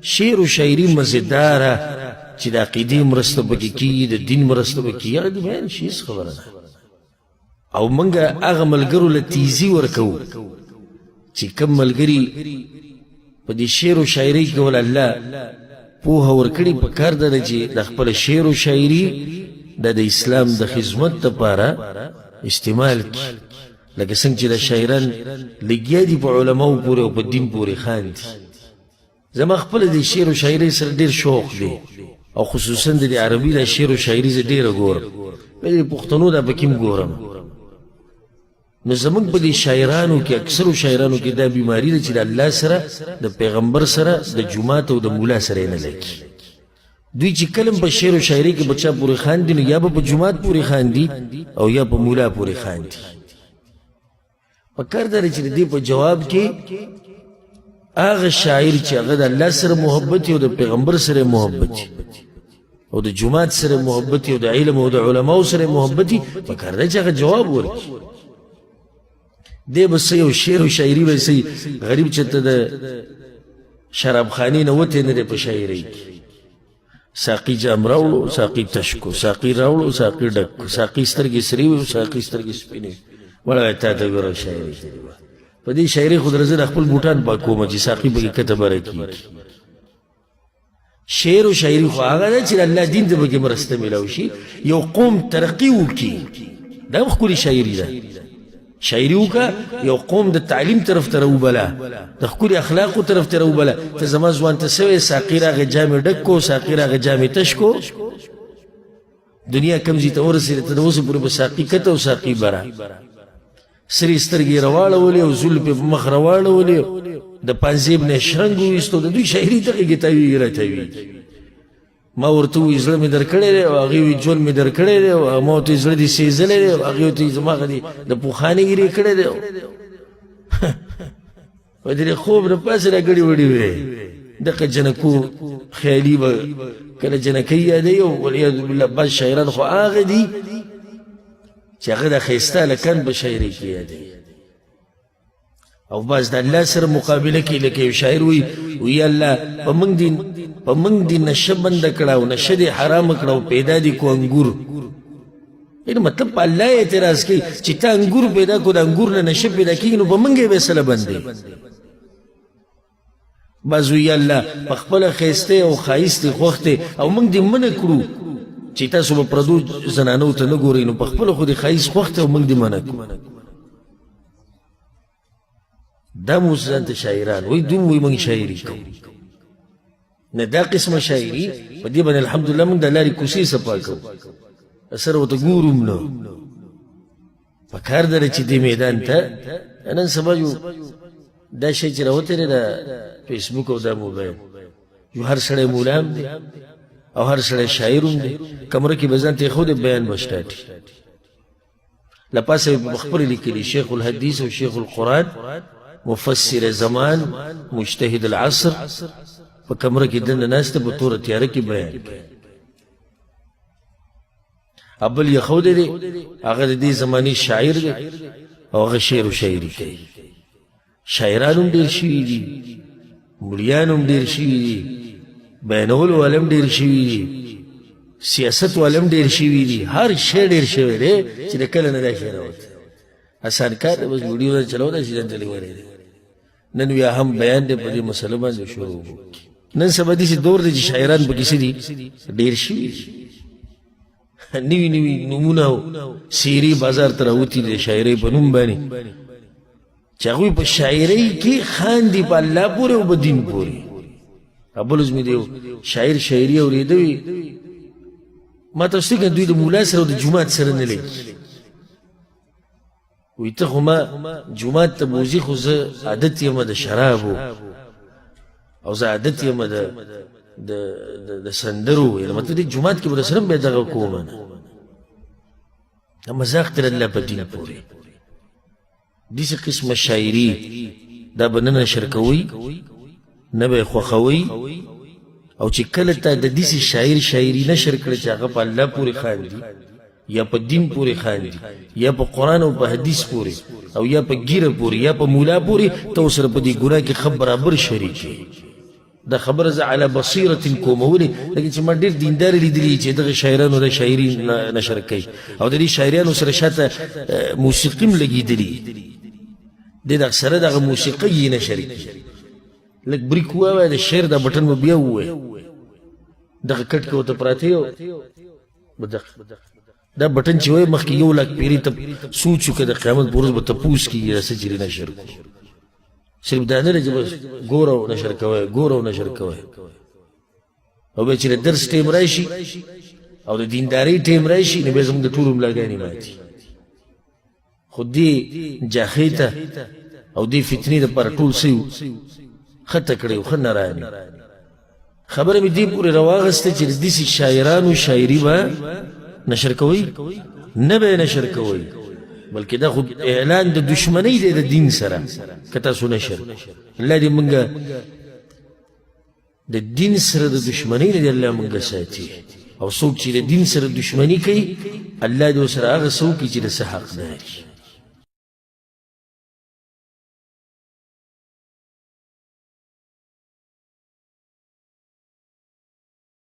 شعر و شاعري مزیداره چې د عقیدې مرسته پکې کېږي، د دین مرسته پکې کېږي، هغه دې بیان شي، هېڅ خبره نه. او موږ هغه ملګرو له تیزي ورکوو چې کوم ملګري په دې شعر و شاعرۍ کې ول الله پوهه ورکړي، په کار ده چې د خپل شعر و شاعري د اسلام د خدمت لپاره استعمال کړي. لکه څنګه چې د شاعران لګیا دي په علماو پورې او په دین پورې خاندي. زما خپل د شعر و شاعرۍ سره ډېر شوق دی، او خصوصا د عربي د شعر و شاعري زه ډېره ګورم، د پښتنو دا پکې هم ګورم. نو زموږ په دې شاعرانو کې، اکثرو شاعرانو کې دا بیماري ده چې د الله سره، د پیغمبر سره، د جومات او د مولا سره یې نه لګي. دوی چې کله په شعر و شاعري کې په چا پورې خاندي، نو یا به په جومات پورې خاندي او یا په مولا پورې خاندي. په کار ده چې د دې په جواب کې هغه شاعر چې هغه د الله سره محبت او د پیغمبر سره محبت او د جومات سره محبت او د علم او د علماو سره محبت، په کار ده چې هغه جواب ورکړي. دی به څه یو شعر او شاعري به څه غریب چې ته د شرابخانې نه وتی نه دی په شاعرۍ کې. ساقي جام راوړو، ساقي تش کو، ساقي راوړو، ساقي ډک کو، ساقي سترګې سرې وې، ساقي سترګې سپینې وې. وړه تا ته ګوره شاعري کړې وه. په دې شاعري خو درځه د خپل بوټان پاکوم چې ساقي پکې کته بره کېږي. شعر او شاعري خو هغه ده چې د الله دین ته پکې مرسته میلاو شي، یو قوم ترقي وکړي. دا هم ښکلې شاعري ده. شاعري وکړه، یو قوم د تعلیم طرف ته راوبله، د ښکلي اخلاقو طرف ته راوبله. ته زما ځوان ته څه وایې؟ ساقي راغی جام یې ډک کو، ساقي راغی جام یې تش کو. دنیا کوم ځای ته ورسېده، ته د اوسه پورې به ساقي کته او ساقي بره. سرې سترګې یې راواړولې او زلفې په مخ راواړولې، د پانزیب نه یې شرنګ وویستو. د دوی شاعري دغې کې تاویږي راتاویږي. ما ورته وویل زړه مې درکړی دی، او هغې وویل ژوند مې درکړی دی، او ما ورته زړه دې سېځلی دی، او هغې ورته زما غدي د پوخانې ګیرې کړی دی. په دې خوب نه پاسه راګړي وړي وې. دغه جنکو خیالي به کله جنکۍ یادوي، او والعیاذ بالله بعض شاعران خو هغه دي چې هغه د ښایسته هلکان په شاعرۍ کې یادوي، او باز د الله سره مقابله کې. لکه یو شاعر وي، وی الله په موږ دي، په موږ دي نشه بنده کړه او نشه دې حرام کړه او پیدا دي کو انګور. یعنی مطلب په الله اعتراض کوي چې تا انګور پیدا کو، د انګور نه نشه پیدا کېږي، نو په موږ یې به سره بندې. بعض وی الله په خپله ښایسته او ښایست دې خوښ دی او موږ دې منع کړو چې تاسو به پردو زنانو ته نه ګورئ، نو په خپله خو دې ښایست خوښ دی او موږ دې منع کړو. دا مو ځان ته شاعران وایي، دوی وایي موږ شاعري کوو. نه دا قسمه شاعري په دې باندې الحمدلله موږ د لارې کوڅې صفا کوو، سره ورته ګورو هم نه. په کار ده چې دې میدان ته نن سبا یو دا شی چې راوتی دی د فیسبوک او دا موبایل، یو هر سړی مولا هم دی او هر سړی شاعر هم دی. کمره کې به ځان ته ایښودی، بیان به سټارټ له پاسه یې په خپله لیکلي شیخ الحدیث او شیخ القرآن، مفسر زمان، مجتهد العصر، په کمره کې دننه ناست په توره تیاره کې بیان کوي. بل یې ښودی دی، هغه د دې زمانې شاعر دی او هغه شعر و شاعري کوي. شاعران هم ډېر شوي دي، مليان هم ډېر شوي دي، بیانولو والا هم ډېر شوي دي، سیاست والا هم ډېر شوي دي، هر شی ډېر شوی دی چې د کله نه دا شی راوتی. اسان کار دی، بس ویډیو نه چلو دا شي ځان ته لیولی دی. نن بیا هم بیان دی په دې مسله باندې شروع وکړي. نن سبا داسې دور دی چې شاعران پکې څه دي، ډېر شوي دي. نوي نوي نومونه او څېرې بازار ته راوتي دي د شاعرۍ په نوم باندې، چې هغوی په شاعرۍ کې خاندي په الله پورې او په دین پورې. بل ورځ مې د یو شاعر شاعري اورېده وي، ما ته څه دوی د مولا سره او د جومات سره نه لګي. وایي ته خو ما جومات ته بوځي، خو زه عادت یم د شرابو او زه عادت یم د د د سندرو، یعنې مطلب دې جومات کې به درسره هم بیا دغه کوم نه. دا مذاق دی الله په دین پورې. داسې قسمه شاعري دا به نه نشر کوئ، نه به یې خوښوئ. او چې کله تا د داسې شاعر شاعري نشر کړه چې هغه په الله پورې خاندي، یا په دین پورې خاندي، یا په قرآن او په حدیث پورې، او یا په ګیره پورې، یا په مولا پورې، ته ورسره په دې ګناه کې ښه برابر شریک یې. دا خبره زه علی بصیرة کوم، ولې؟ لکه چې ما ډېر دیندار لیدلي چې دغه شاعرانو د شاعري نشر کوي، او د دې شاعرانو سره شاته موسیقي هم لګېدلي دې، دغه سره دغه موسیقي یې نشر کړي. لږ بریک ووایه، د شعر دا بټن به بیا ووایه، دغه کټ کې ورته پراته یو دا بټن چې وایي مخکې 1 لاک پیري ته سوچ وکړه، د قیامت په ورځ به تپوس کېږي دا څه چې نشر کړو. صرف دا نه دی چې بس ګوره او نشر کوی، ګوره او نشر کوی، او بیا چې د درس ټایم راشي او د دیندارۍ ټایم راشي نو بیا زموږ د ټولو ملاګانې ماتي. خو دې جاخې ته او دې فتنې دپاره ټول څه یو ښه تکړه یو، ښه نران یو. خبره مې دې پورې راواغسته چې د داسې شاعرانو شاعري به نشر کوئ؟ نه به یې نشر کوئ، بلکې دا خو اعلان د دشمنۍ دی د دین سره که تاسو نشر. الله دې موږ د دین سره د دشمنۍ نه دې الله موږ ساتي، او څوک چې د دین سره دشمني کوي الله دې ورسره هغه څه وکړي چې د څه حقدار وي.